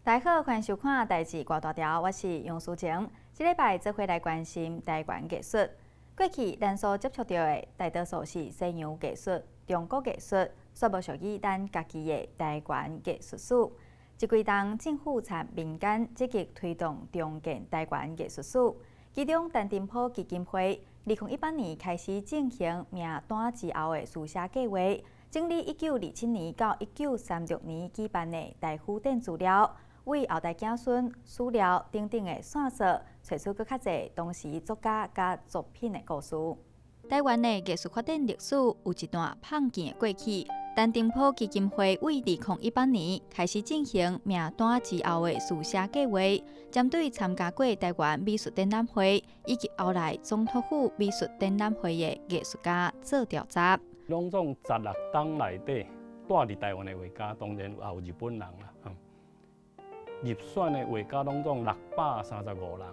大家好，歡迎收看《代誌掛大條》，我是楊淑晴。這禮拜做伙來關心台灣藝術。過去咱所接觸到的大多數是西洋藝術、中國藝術，煞無屬於咱家己的台灣藝術史。這幾冬政府參民間積極推動重建台灣藝術史，其中陳澄波基金會2018年開始進行名單之後的書寫計劃，整理1927年到1936年舉辦的大府展資料，為後代子孫史料等等的線索，揣出閣較濟當時作家佮作品的故事。台灣的藝術發展歷史有一段碰見的過去。陳澄波基金會為2018年開始進行名單之後的書寫計劃，針對參加過台灣美術展覽會以及後來總統府美術展覽會的藝術家做調查。攏總16棟內底，住佇台灣的畫家，當然也有日本人啦。入選的畫家攏總635人，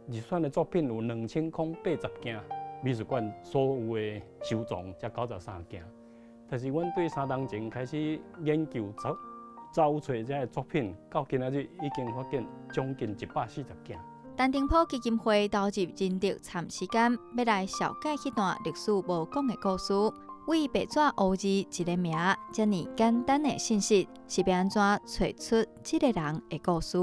入選的作品有2080件，美術館所有的收藏才93件。但是阮對3冬前開始研究找找揣這个作品，到今仔日已經發現將近140件。陳澄波基金會投入人力參時間，欲來紹介彼段歷史無講的故事。為白紙烏字一个名，遮爾簡單的信息，是欲按怎揣出這个人的故事？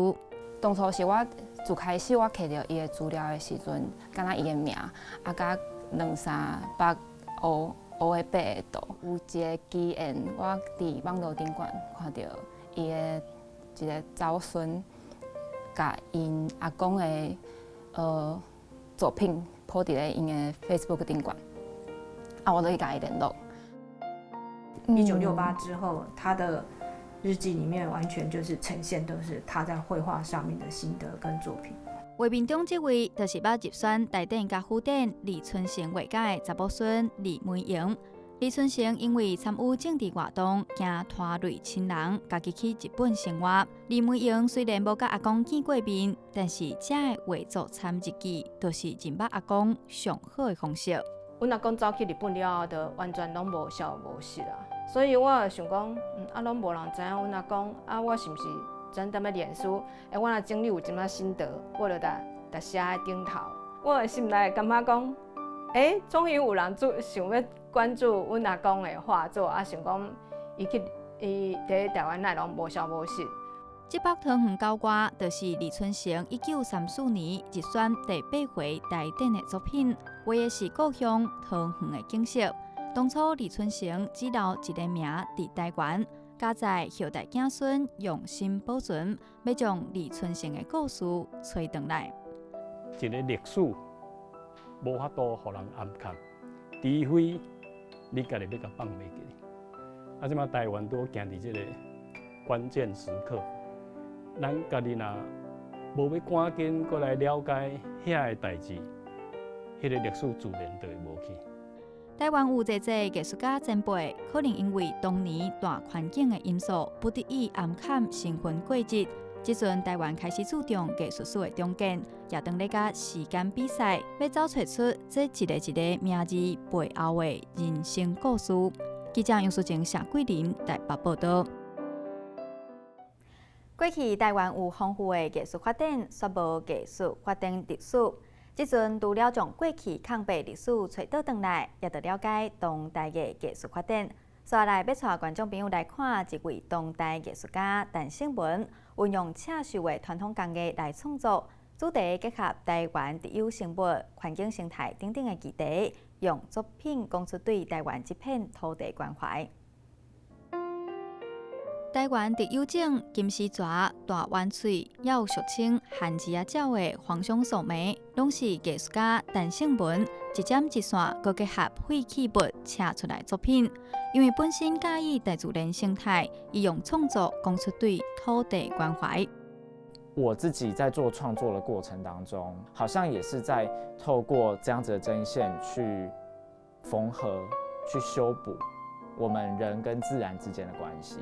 當初是我自開始我摕著伊的資料的時陣，敢若伊的名，啊，佮兩三筆烏烏的白的圖，有一個機緣，我佇網路頂懸看著伊的一个祖孫，共𪜶阿公的作品鋪佇咧𪜶的 Facebook 頂懸，啊，我就去共伊聯絡。 1968之後，他的日記裡面完全就是呈現都是他在繪畫上面的心得跟作品。畫面中這位就是捌入選大展佮府展李春成畫家的查某孫李梅瑩。李春成因為參與政治活動，驚拖累親人，家己去日本生活。李梅瑩雖然無佮阿公見過面，但是這个畫作參日記，就是認捌阿公上好的方式。阮阿公走去日本了後，就完全攏無消無息啊。所以我就想講，啊，攏無人知影阮阿公，啊，我是毋是轉踮咧臉書？欸，我若整理有一寡心得，我就共寫佇頂頭。我的心內感覺講，欸，終於有人注想欲關注阮阿公的畫作，啊，想講伊去伊佇台灣內攏無消無息。這幅桃園九歌，就是李春成1934年入選第八回大展的作品，畫的是故鄉桃園的景色。當初李春成只留一个名佇台灣，交代後代子孫用心保存，欲將李春成的故事揣轉來。一个歷史無法度予人掩蓋，除非你家己欲共放袂記。啊，這馬台灣拄行佇這个關鍵時刻，咱家己若無欲趕緊過來了解遐个代誌，彼个歷史自然就會無去。台灣有濟濟藝術家前輩，可能因為當年大環境的因素，不得已掩崁身份過節。這陣台灣開始注重藝術史的重建，也當咧佮時間比賽，欲找揣出這一个一个名字背後的人生故事。記者楊淑靜、謝桂林台北報道。過去台灣有豐富的藝術發展，卻無藝術發展歷史。這陣除了將過去空白歷史揣倒轉來，也著了解當代的藝術發展。接下來欲帶觀眾朋友來看一位當代藝術家陳勝文，運用刺繡的傳統工藝來創作，主題結合台灣特有生物、環境生態等等的議題，用作品講出對台灣這片土地關懷。台灣特有種金絲蛇、大圓喙，抑有俗稱番薯仔鳥的黃胸素黴，攏是藝術家陳勝文一針一線，閣結合廢棄物刺出來作品。因為本身佮意大自然生態，伊用創作講出對土地關懷。我自己在做創作的過程當中，好像也是在透過這樣子的針線去縫合、去修補我們人跟自然之間的關係。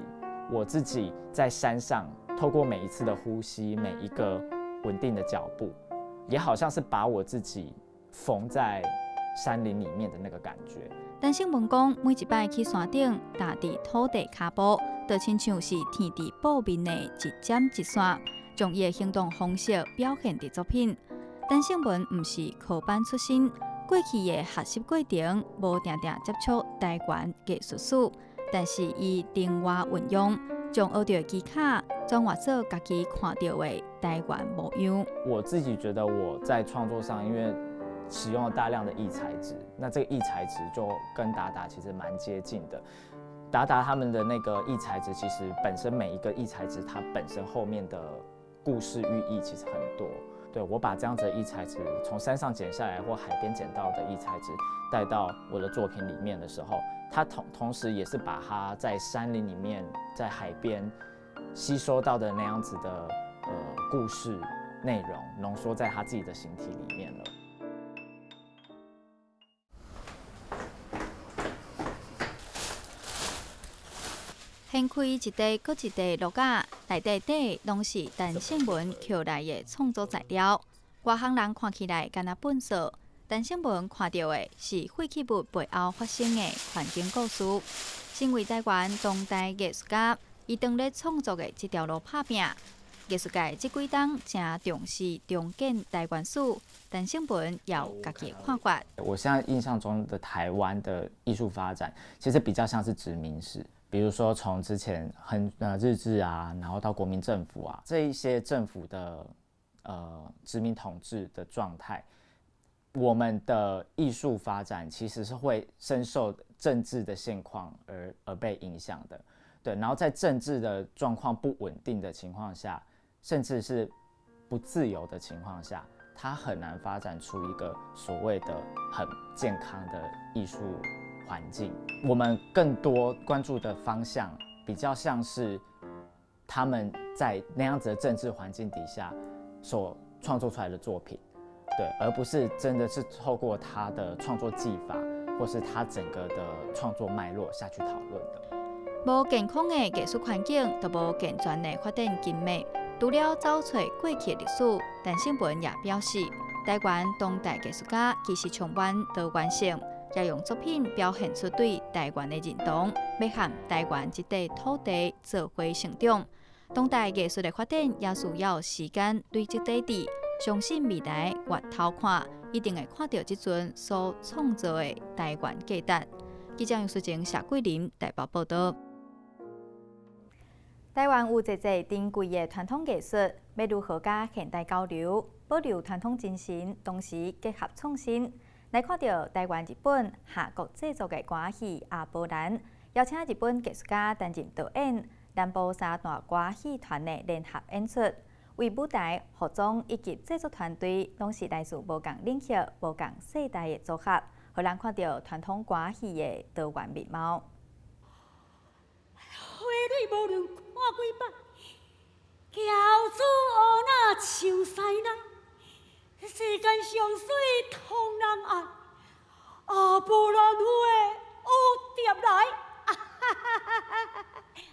我自己在山上，透過每一次的呼吸，每一個穩定的腳步，也好像是把我自己縫在山林裡面的那個感覺。陳勝文講，每一擺去山頂，踏佇土地跤步，就親像是天地布面的一針一線。將伊的行動方式表現佇作品。陳勝文毋是科班出身，過去的學習過程無定定接觸台灣藝術史，但是伊靈活運用，將學著的技巧轉化做家己看著的台灣模樣。我自己覺得我在創作上，因為使用了大量的異材質，那這個異材質就跟達達其實蠻接近的。達達他們的那個異材質，其實本身每一個異材質，它本身後面的故事寓意其實很多。對，我把這樣子的異材質從山上撿下來或海邊撿到的異材質帶到我的作品裡面的時候，它同時也是把它在山林裡面、在海邊吸收到的那樣子的故事內容濃縮在他自己的形體裡面了。掀開一塊閣一塊落仔，內底底攏是陳勝文抾來的創作材料。外行人看起來敢若糞掃，陳勝文看著的是廢棄物背後發生的環境故事。身為台灣當代藝術家，伊當咧創作的這條路拍拚。藝術界這幾冬誠重視重建台灣史，陳勝文也有家己的看法。我現在印象中的台灣的藝術發展，其實比較像是殖民史。比如說，從之前很日治啊，然後到國民政府啊，這一些政府的殖民統治的狀態，我們的藝術發展其實是會深受政治的現況而被影響的。對，然後在政治的狀況不穩定的情況下，甚至是不自由的情況下，它很難發展出一個所謂的很健康的藝術環境。我們更多關注的方向比較像是他們在那樣子的政治環境底下所創作出來的作品，對，而不是真的是透過他的創作技法或是他整個的創作脈絡下去討論的。無健康的藝術環境，就無健全的發展經脈。除了找揣過去的歷史，陳勝文也表示，台灣當代藝術家其實充滿多元性。也用作品表現出對台灣的認同，欲和台灣這塊土地做伙成長。當代藝術的發展也需要時間累積底底，相信未來回頭看，一定會看著這陣所創造的台灣價值。記者楊淑靜、謝桂林台北報導。台灣有濟濟珍貴的傳統藝術，欲如何佮現代交流，保留傳統精神，同時結合創新。來看著台灣、日本、韓國製作的歌戲《阿波蘭》，邀請日本藝術家擔任導演，南部三大歌戲團的聯合演出，為舞台、服裝以及製作團隊，攏是來自無仝領域、無仝世代的組合，予人看著傳統歌戲的多元面貌。花蕊無論看幾擺，喬子烏若像西人，世間上水通人愛，阿波蘭花蝴蝶來。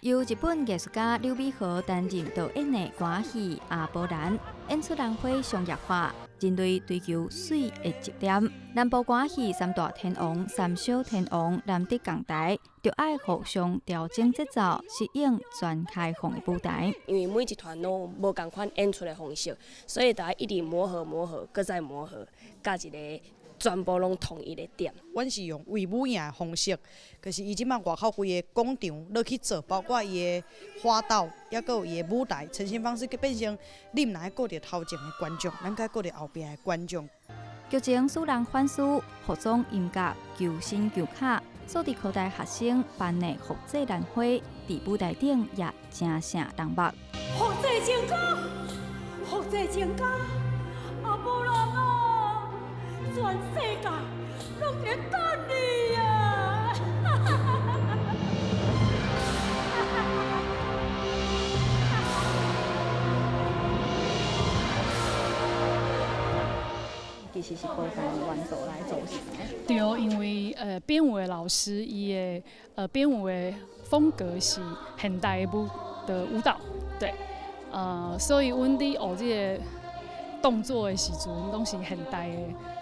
由日本藝術家柳美和擔任導演的歌戲《阿波蘭》，演出蘭花商業化，人類追求水的執念。南部歌戲三大天王、三小天王難得仝台，就愛互相調整節奏，適應全開放的舞台。因為每一團攏無仝款演出的方式，所以著愛一直磨合、磨合，閣再磨合，佮一个全部攏統一的點。阮是用圍舞影的方式，可是伊這擺外口規个廣場落去做，包括伊的花道，抑閣有伊的舞台呈現方式，變成你毋但愛顧著頭前的觀眾，咱閣愛顧著後壁的觀眾。劇情使人反思，服裝、音樂、求新求巧，數字科大學生扮的複製蘭花，佇舞台頂也誠穑人目。複製情歌，複製情歌，阿波蘭啊，全世界攏佇等你啊！其實是無仝元素來組成的。對，因為編舞的老師伊的編舞的風格是現代舞的舞蹈，對，所以阮佇學這個動作的時陣，攏是現代的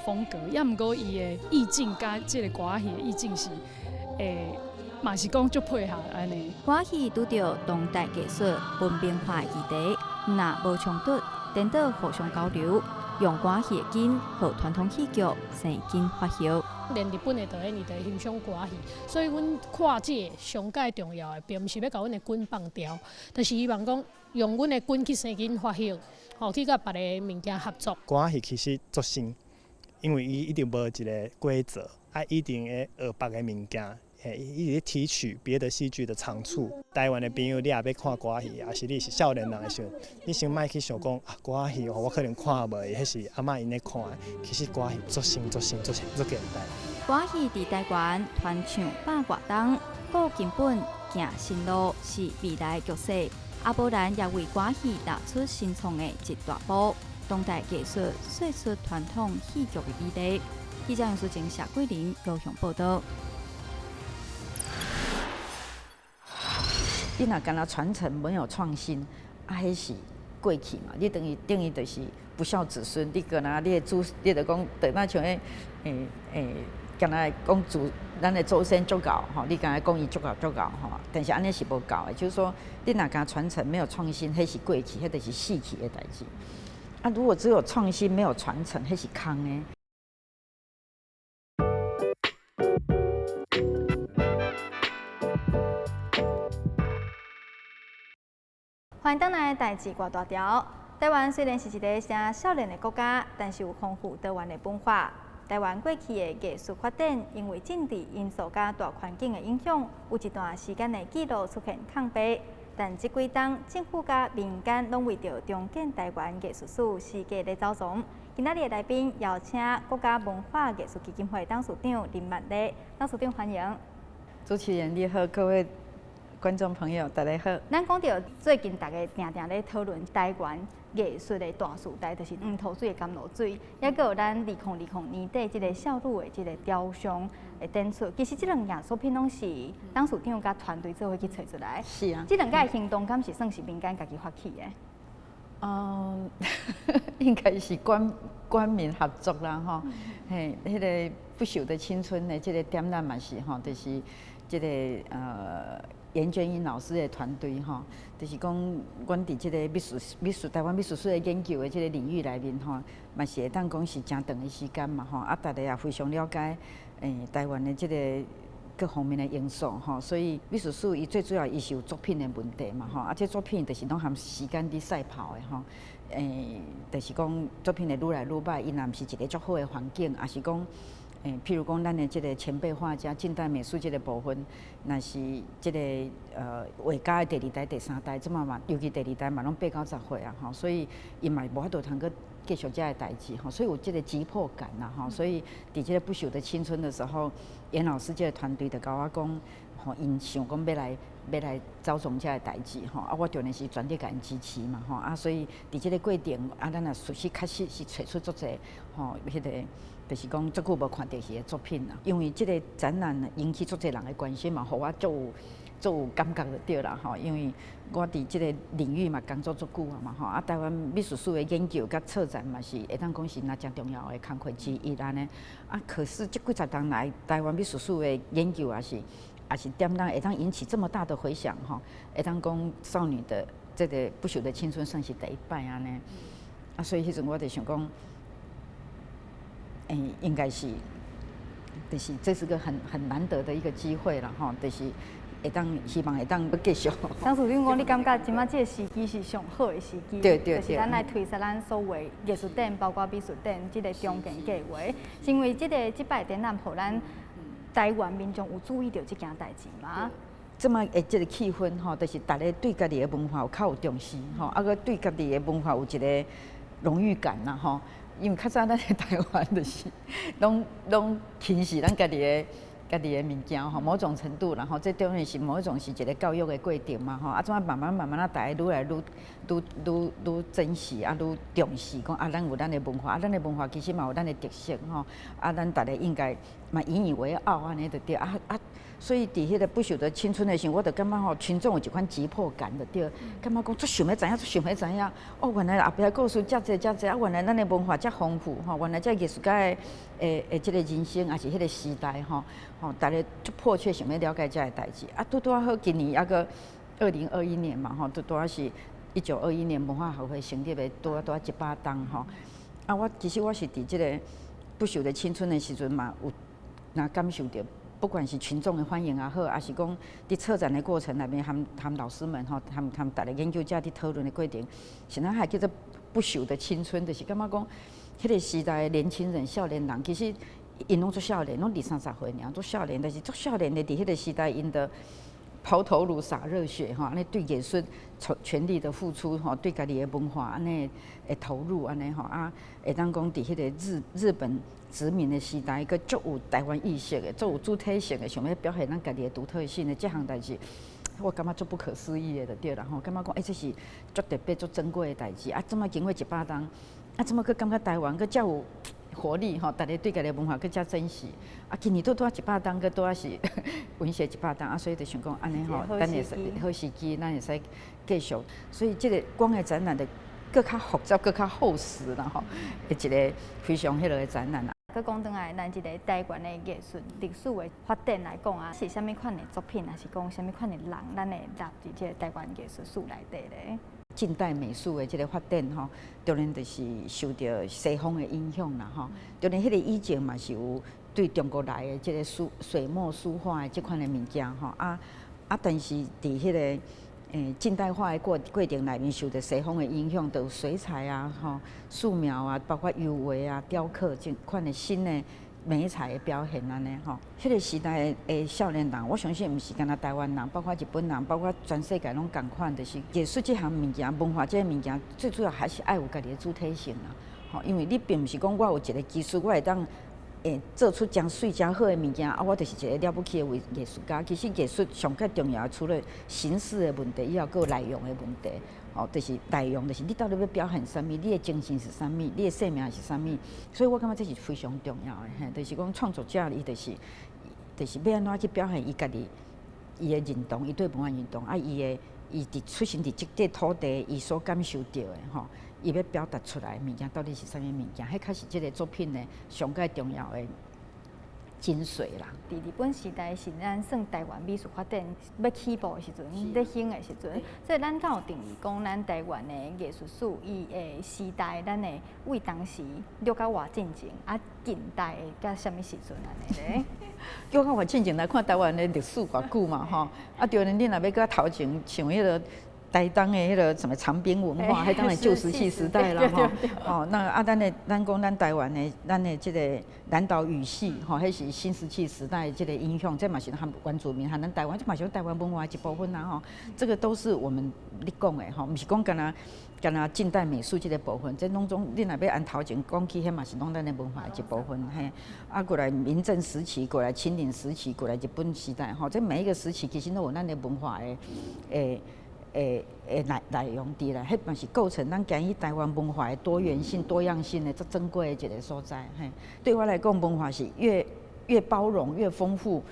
風格，也毋過伊的意境佮這個歌戲的意境是，嘛是講足配合按呢。歌戲拄著當代藝術文明化的議題，若無衝突，顛倒互相交流，用歌仔戲的筋，予傳統戲劇生根發葉。連日本的導演伊就會欣賞歌仔戲，所以阮看這個上蓋重要的，並毋是欲共阮的根放掉，就是希望講用阮的根去生根發葉，吼去佮別个物件合作。歌仔戲其實足新，因為伊一定無一個規則，啊，一定會學別个物件。嘿，伊佇咧提取別的戲劇的長處。台灣的朋友，你若欲看歌仔戲，抑是你是少年人的時陣，你先莫去想講啊，歌仔戲哦，我可能看無，彼是阿嬤𪜶咧看的。其實歌仔戲足新、足新、足新、足簡單。歌仔戲佇台灣傳唱百外冬，顧根本行新路是未來局勢。阿波蘭也為歌仔戲踏出新創的一大步，當代藝術說出傳統戲劇的美麗。記者楊淑靜、謝桂玲高雄報道。你若干焦傳承沒有創新，啊，彼是過去嘛？你等於等於就是不孝子孫。你閣若你的祖，你就講，就若像彼，欸欸，敢若講祖，咱的祖先足𠢕吼，你敢若講伊足𠢕足𠢕吼，但是按呢是無夠的。就是說，你若干傳承沒有創新，彼是過去，彼就是死去的代誌。啊，如果只有創新沒有傳承，彼是空的。歡迎轉來代誌偌大條。台灣雖然是一个誠少年的國家，但是有豐富多元的文化。台灣過去的藝術發展，因為政治因素佮大環境的影響，有一段時間的記錄出現空白。但這幾冬，政府佮民間攏為著重建台灣藝術史，四界咧走傱。今仔日的來賓邀請國家文化藝術基金會董事長林曼麗，董事長歡迎。主持人你好，各位觀眾朋友，大家好。咱講著最近，大家定定咧討論台灣藝術的大時代，就是黃土水的甘露水，抑閣有咱2020年底這个少女的這个雕像的展出。其實這兩件作品攏是董事長佮團隊做伙去揣出來。是啊。這兩个行動敢是算是民間家己發起的？嗯，應該是官官民合作啦，吼。嘿，彼个不朽的青春的這个展覽嘛是吼，就是這个嚴娟英老師的團隊吼，就是講，阮佇這个美術、美術台灣美術史的研究的這个領域內面吼，嘛是會當講是誠長的時間嘛吼，啊，大家也非常了解，台灣的這个各方面的因素吼，所以美術史伊最主要伊是有作品的問題嘛吼，啊，這作品就是攏含時間佇賽跑的吼，就是講作品會愈來愈䆀，伊若毋是一个足好的環境，抑是講。譬如講，咱的這个前輩畫家，近代美術這个部分，若是這个畫家的第二代、第三代，這馬嘛，尤其第二代嘛，攏八九十歲啊，吼，所以伊嘛無法度通閣繼續這个代誌，吼，所以有這个急迫感啦，吼，所以佇這个不朽的青春的時候，嚴老師這个團隊就共我講，吼，𪜶想講欲來欲來走創這个代誌，吼，啊，我當然是全力共𪜶支持嘛，吼，啊，所以佇這个過程，啊，咱也事實確實是揣出足濟，吼，彼个。就是講足久無看著伊的作品啦，因為這个展覽引起足濟人的關心嘛，予我足有足有感覺就對啦吼。因為我佇這個領域嘛工作足久啊嘛吼，啊，台灣美術史的研究佮策展嘛是會當講是若誠重要的工課之一按呢。啊，可是這幾十年來，台灣美術史的研究也是也是點咱會當引起這麼大的迴響吼，會當講少女的這个不朽的青春算是第一擺按呢。啊，所以彼陣我就想講。欸，應該是，就是這是個很很難得的一個機會啦，吼，就是會當希望會當繼續。董事長講，你感覺這馬這个時機是上好的時機，對對對，就是咱來推出咱所有藝術展，包括美術展這个重建計劃，是因為這个這擺展覽，予咱台灣民眾有注意著這件代誌嗎？這馬的這个氣氛吼，就是大家對家己的文化有較有重視吼，啊，閣對家己的文化有一个榮譽感啦吼。因為較早咱佇台灣就是攏攏輕視咱家己的家己的物件吼，某種程度啦吼，這當然是某一種是一个教育的過程嘛吼。啊，怎啊慢慢慢慢啊，大家愈來愈愈愈愈珍惜啊，愈重視講啊，咱有咱的文化，啊，咱的文化其實嘛有咱的特色吼。啊，咱大家應該嘛引以為傲按呢就對啊啊。所以佇彼个不朽的青春的時陣，我就感覺吼，群眾有一款急迫感就對，感覺講足想欲知影，足想欲知影。哦，原來後壁故事遮濟遮濟，啊，原來咱的文化遮豐富吼，原來這藝術家的的的這个人生，抑是彼个時代吼，吼，大家足迫切想欲了解這个代誌。啊，拄拄仔好，今年猶閣2021年嘛吼，拄拄仔是1921年文化學會成立的拄仔拄仔100冬吼。啊，我其實我是佇這个不朽的青春的時陣嘛，有若感受著，不管是群眾的歡迎也好，抑是講佇策展的過程內面，和和老師們吼，和和逐个研究者佇討論的過程，是咱還叫做不朽的青春，就是感覺講，彼个時代的年輕人、少年人，其實𪜶攏足少年，攏二三十歲爾，足少年，但是足少年的佇彼個時代，𪜶的拋頭顱灑熱血吼，按呢對藝術全力的付出吼，對家己的文化按呢會投入按呢吼啊，會當講佇彼个日本殖民的時代，閣足有台灣意識的，足有主體性的，想欲表現咱家己的獨特性的這項代誌，我感覺足不可思議的就對啦吼，感覺講欸，這是足特別、足珍貴的代誌啊！這麼經過100冬，啊，怎麼閣感覺台灣閣遮有活力吼？逐个對家己的文化閣遮珍惜啊！今年拄拄仔100冬，閣拄仔是文學100冬啊，所以就想講按呢吼，咱會使好時機，咱會使繼續。所以這个光的展覽就閣較複雜、閣較厚實啦吼，一個非常彼落的展覽啦。閣講轉來，咱這个台灣的藝術歷史的發展來講啊，是啥物款的作品，抑是講啥物款的人，咱會納佇這个台灣藝術史內底咧？近代美術的這个發展吼，當然就是受著西方的影響啦吼。當然，彼个以前嘛是有對中國來的這个書水墨書畫的這款的物件吼啊啊，但是佇彼个近代化的過程內面，受著西方的影響，就有水彩啊、吼素描啊，包括油畫啊、雕刻這款的新的媒材的表現按呢吼。彼个時代的少年人，我相信毋是干焦台灣人，包括日本人，包括全世界攏仝款，就是藝術這項物件、文化這个物件，最主要還是愛有家己的主體性啦。吼，因為你並毋是講我有一个技術，我會當做出誠媠誠好的物件，啊，我就是一个了不起的藝術家。其實藝術上較重要，除了形式的問題，以後閣有內容的問題。哦，就是內容，就是你到底欲表現啥物，你的精神是啥物，你的生命是啥物。所以我感覺這是非常重要的，嘿，就是講創作者伊就是欲按怎去表現伊家己，伊的認同，伊對文化認同，啊，伊的伊佇出生佇這塊土地，伊所感受著的吼。伊欲表達出來的物件到底是啥物物件？彼較是這个作品的上蓋重要的精髓啦。佇日本時代是咱算台灣美術發展欲起步的時陣，咧興的時陣，所以咱敢有定義講，咱台灣的藝術史伊的時代，咱會為當時略較倚進前，啊近代會到啥物時陣按呢咧？叫較倚進前來看台灣的歷史偌久嘛吼，啊對，你若欲閣頭前像彼个台東的彼个什麼長濱文化，彼當然舊石器時代啦吼。哦，那啊，咱的咱講咱台灣的咱的這个南島語系吼，彼是新石器時代這个影響，這嘛是和原住民和咱台灣，這嘛是台灣文化一部分啦吼。這個都是我們咧講的吼，毋是講干焦干焦近代美術這个部分，這攏總你若欲按頭前講起，彼嘛是攏咱的文化的一部分嘿。啊，過來明鄭時期，過來清領時期，過來日本時代吼，這每一個時期其實攏有咱的文化的內容佇咧，彼嘛是構成咱今日台灣文化的多元性、多樣性的足珍貴的一个所在。嘿，對我來講，文化是越包容、越豐富，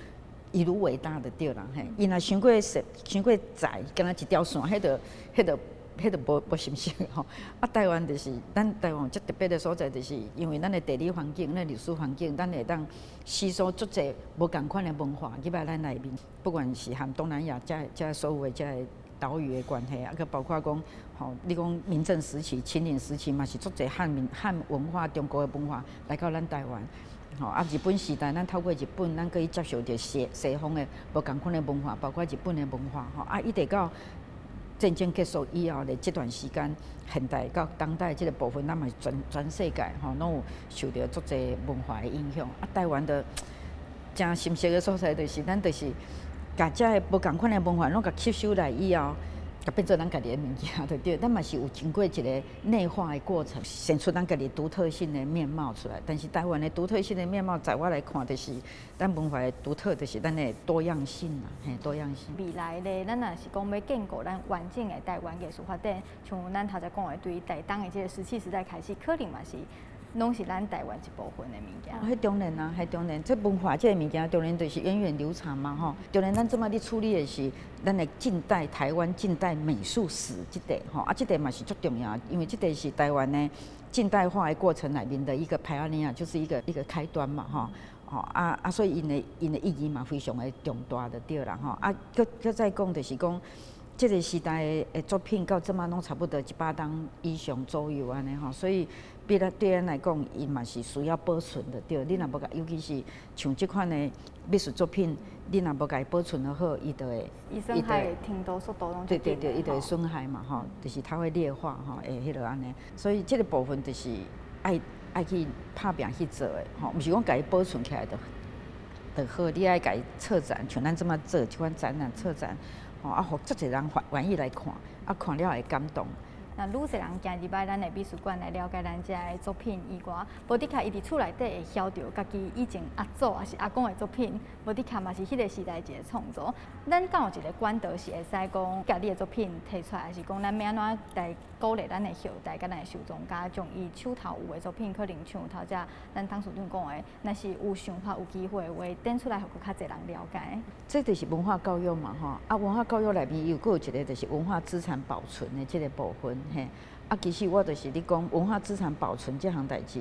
伊愈偉大的對啦。嘿，伊若傷過細、傷過窄，敢若一條線，彼就無心思吼。啊，台灣就是咱台灣遮特別的所在，就是因為咱的地理環境、咱的歷史環境，咱會當吸收足濟無仝款的文化入來咱內面，不管是和東南亞遮所有的遮个島嶼的關係，啊，閣包括講，吼，你講明鄭時期、清領時期嘛，是足濟漢文化、中國的文化來到咱台灣，吼，啊，日本時代，咱透過日本，咱閣去接受著西方的無仝款的文化，包括日本的文化，吼，啊，一直到戰爭結束以後的這段時間，現代到當代這个部分，咱嘛是全世界吼，攏有受著足濟文化的影響。啊，台灣的誠心適的所在，就是咱就是共遮个無仝款的文化攏共吸收來以後，共變做咱家己的物件，就對。咱嘛是有經過一个內化的過程，顯出咱家己獨特性的面貌出來。但是台灣的獨特性的面貌，在我來看，就是咱文化的獨特，就是咱的多樣性啦，嘿，多樣性。未來咧，咱若是講欲建構咱完整的台灣藝術發展，像咱頭才講的，對台東的這个石器時代開始，可能嘛是攏是咱台灣一部分的物件。彼當然啊，彼當然，這文化這个物件當然就是源遠流長嘛，吼。當然，咱這擺咧處理的是咱的近代台灣近代美術史這塊，吼啊，這塊嘛是足重要，因為這塊是台灣的近代化的過程內面的一個 pioneer，就是一個開端嘛，吼。吼啊啊，所以𪜶的意義嘛非常的重大就對啦，吼啊，閣再講就是講。這个时代的作品到這馬攏差不多100冬以上左右按呢吼，所以比咱對咱來講，伊嘛是需要保存的對。你若無共，尤其是像這款的美術作品，你若無共伊保存得好，伊就會，伊損害的程度速度攏對對對，伊就會損害嘛吼，就是它會劣化吼，會彼落按呢。所以這个部分就是愛愛去拍拚去做的吼，毋是講共伊保存起來就就好，你愛共伊策展，像咱這麼做這款展覽策展。吼啊，予足濟人願意來看，啊，看了會感動。那愈濟人行入來咱的美術館來了解咱遮的作品以外，無的確伊佇厝內底會曉著家己以前阿祖抑是阿公的作品，無的確嘛是彼个時代一个創作。咱敢有一个管道是會使講，共你的作品提出來，抑是講咱欲按怎來鼓勵咱的後代，佮咱的收藏家，將伊手頭有的作品，可能像頭才咱董事長講的，若是有想法、有機會的話，展出來予閣較濟人了解。這就是文化教育嘛，吼！啊，文化教育內面又閣有一个就是文化資產保存的這个部分。嘿，啊，其實我就是咧講文化資產保存這項代誌，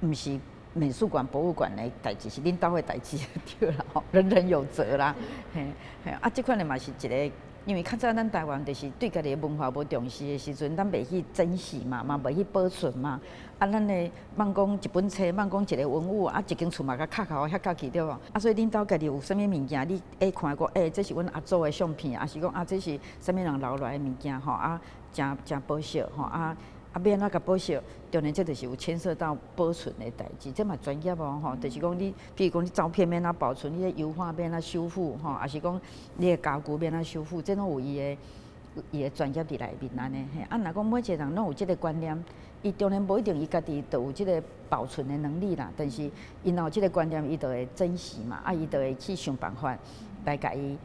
毋是美術館、博物館的代誌，是恁兜的代誌對啦，吼，人人有責啦，嘿，嘿，啊，這款的嘛是一个，因為較早咱台灣就是對家己的文化無重視的時陣，咱袂去珍惜嘛，嘛袂去保存嘛，啊，咱的莫講一本冊，莫講一个文物，啊，一間厝嘛共敲敲遐較去對無？啊，所以恁兜家己有啥物物件，你會看過，欸，這是阮阿祖的相片，抑是講啊，這是啥物人留落來的物件吼啊。誠誠寶惜吼啊啊！欲按怎共保惜？當然，這就是有牽涉到保存的代誌，這嘛專業哦吼。就是講你，比如講你照片欲按怎保存，你的油畫欲按怎修復吼，抑是講你的家具欲按怎修復，這攏有伊的伊的專業佇內面按呢嘿。啊，若講每一個人攏有這个觀念，伊當然無一定伊家己就有這个保存的能力啦。但是伊若有這个觀念，伊就會珍惜嘛，啊，伊就會去想辦法來共伊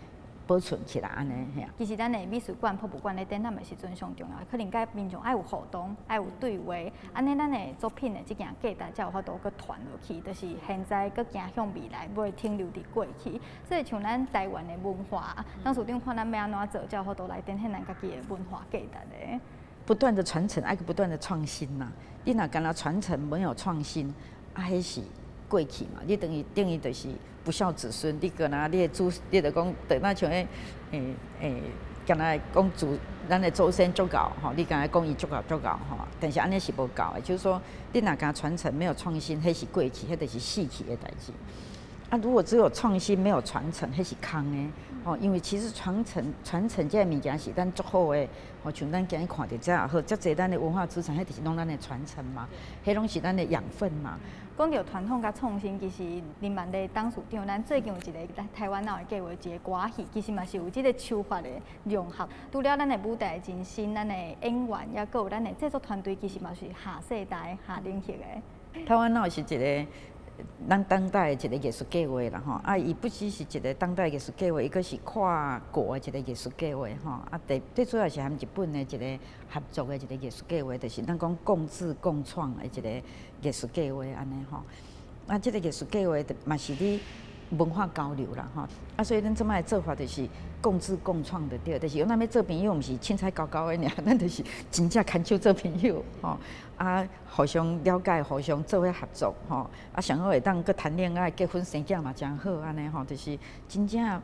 保存起來按呢嘿。其實咱的美術館、博物館咧展覽的時陣上重要，可能佮民眾愛有互動，愛有對話，按呢咱的作品的這件價值才有法度閣傳落去，就是現在閣行向未來，袂停留佇過去。所以像咱台灣的文化，董事長看咱欲按怎做，才有法度來展現咱家己的文化價值的。不斷的傳承，愛閣不斷的創新呐。你若干焦傳承沒有創新，啊，彼是過去嘛。你等於等於就是不孝子孫，你閣若你的祖，你就講，就若像彼，欸欸，敢若講祖，咱的祖先足𠢕吼，你敢若講伊足𠢕足𠢕吼，但是按呢是無夠的，就是說你若干傳承沒有創新，彼是過去，彼就是死去的代誌。啊，如果只有創新沒有傳承，彼是空的吼。因為其實傳承傳承這个物件是咱足好的，吼，像咱今日看著這也好，遮濟咱的文化資產，彼就是攏咱的傳承嘛，彼攏是咱的養分嘛。講著傳統佮創新，其實林曼麗董事長，咱最近有一个台灣腦的計劃，一個歌戲，其實嘛是有這个手法的融合。除了咱的舞台真新，咱的演員，抑閣有咱的製作團隊，其實嘛是下世代、下領域的。台灣腦是一个咱當代的一個藝術計劃啦吼，啊，伊不只是一個當代藝術計劃，伊閣是跨國的一個藝術計劃吼，啊，最最主要是和日本的一個合作的一個藝術計劃，就是咱講共製共創的一個藝術計劃按呢吼。啊，這個藝術計劃嘛是咧文化交流啦吼，啊，所以咱這擺的做法就是共製共創的對，就是咱欲做朋友，毋是凊彩交交的爾，咱就是真正牽手做朋友吼，啊，互相了解，互相做伙合作吼，啊，上好會當閣談戀愛、結婚生囝嘛，誠好按呢吼，就是真正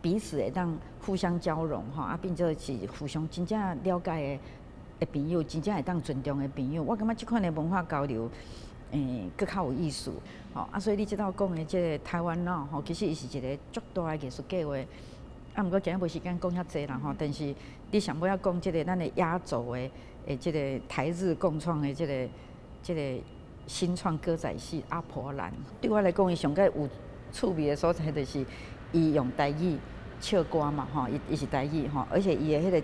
彼此會當互相交融吼，啊，變做是互相真正了解的朋友，真正會當尊重的朋友。我感覺這款的文化交流，欸，閣較有意思，吼啊！所以你這頭講的這个台灣腦吼，其實伊是一个足大的藝術計劃。啊，毋過今日無時間講遐濟啦吼。但是你上尾仔講這个咱的壓軸的，的這个台日共創的這个這个新創歌仔戲《阿婆蘭》，對我來講，伊上蓋有趣味的所在，就是伊用台語唱歌嘛吼，伊伊是台語吼，而且伊的彼个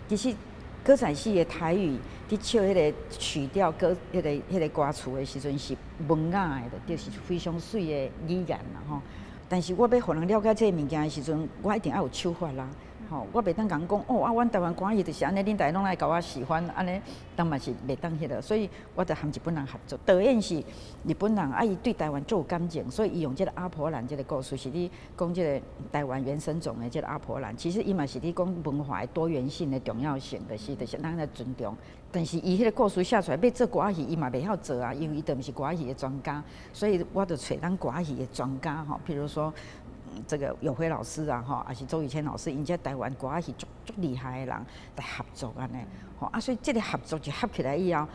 其實。歌仔戲的台語，佇唱彼个曲調歌、彼个彼个歌詞的時陣是文雅的，就是非常媠的語言啦吼。但是我欲予人了解這个物件的時陣，我一定愛有手法啦。吼，我袂當共人講哦啊，阮台灣歌戲就是按呢，恁大家攏來共我喜歡按呢，但嘛是袂當彼个，所以我就和日本人合作。導演是日本人，啊，伊對台灣足有感情，所以伊用這个阿婆蘭這个故事，是咧講這个台灣原生種的這个阿婆蘭。其實伊嘛是咧講文化的多元性的重要性，就是就是咱來尊重。但是伊彼个故事寫出來，欲做歌戲，伊嘛袂曉做啊，因為伊就毋是歌戲的專家，所以我就揣咱歌戲的專家吼，譬如說。這個友輝老師啊，吼，抑是周宇謙老師，𪜶這台灣歌仔戲足足厲害的人來合作按呢，吼啊，所以這個合作一合起來以後，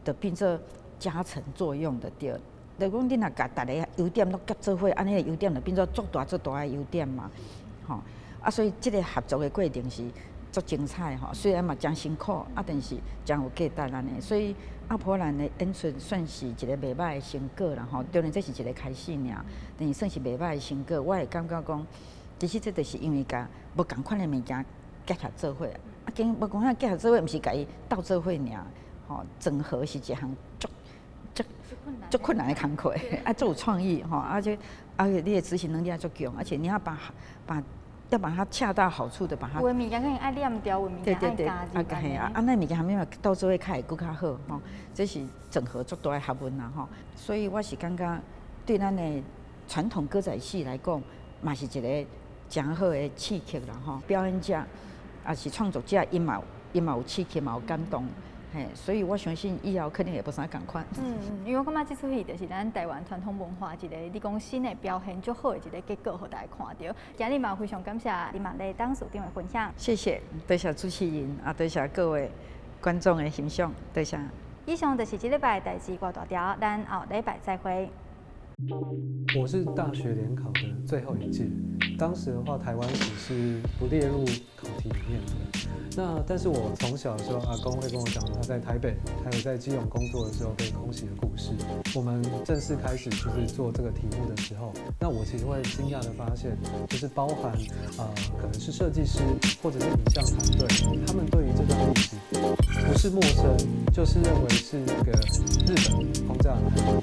就變做加成作用的對。就講你若共逐个優點攏結做伙，按呢優點就變做足大足大的優點嘛，吼啊，所以這個合作的過程是足精彩吼，雖然嘛誠辛苦，啊，但是誠有價值按呢。所以阿婆蘭的演出算是一个袂䆀的成果啦吼，當然這是一個開始爾，但是算是袂䆀的成果。我會感覺講，其實這就是因為共無仝款的物件結合做伙，啊，經無仝款結合做伙，毋是共伊鬥做伙爾，吼，整合是一項足足足困難的工課，啊，足有創意吼，而且而且你的執行能力也足強，而且你要把它恰到好處的把它。有的物件可能愛念掉，有的物件愛加入。啊，嘿啊，啊，那物件啥物鬥做伙較會閣較好吼，這是整合足大的學問啦吼。所以我是感覺對咱的傳統歌仔戲來講，嘛是一個誠好的刺激啦吼。表演者抑是創作者，𪜶嘛有刺激，嘛有感動。嘿，所以我相信以後肯定會無啥仝款。嗯，因為我感覺這齣戲就是咱台灣傳統文化一個，你講新的表現足好的一個結果，予大家看著。今日嘛非常感謝林瑪麗董事長的分享。謝謝，多謝主持人，啊，多謝各位觀眾的欣賞，多謝。以上就是這禮拜代誌偌大條，咱後禮拜再會。我是大學聯考的最後一屆，當時的話，台灣史是不列入考題裡面的。那但是我從小的時候，阿公會跟我講他在台北，還有在基隆工作的時候被空襲的故事。我們正式開始就是做這個題目的時候，那我其實會驚訝的發現，就是包含可能是設計師或者是影像團隊，他們對於這段歷史不是陌生，就是認為是那個日本轟炸台灣。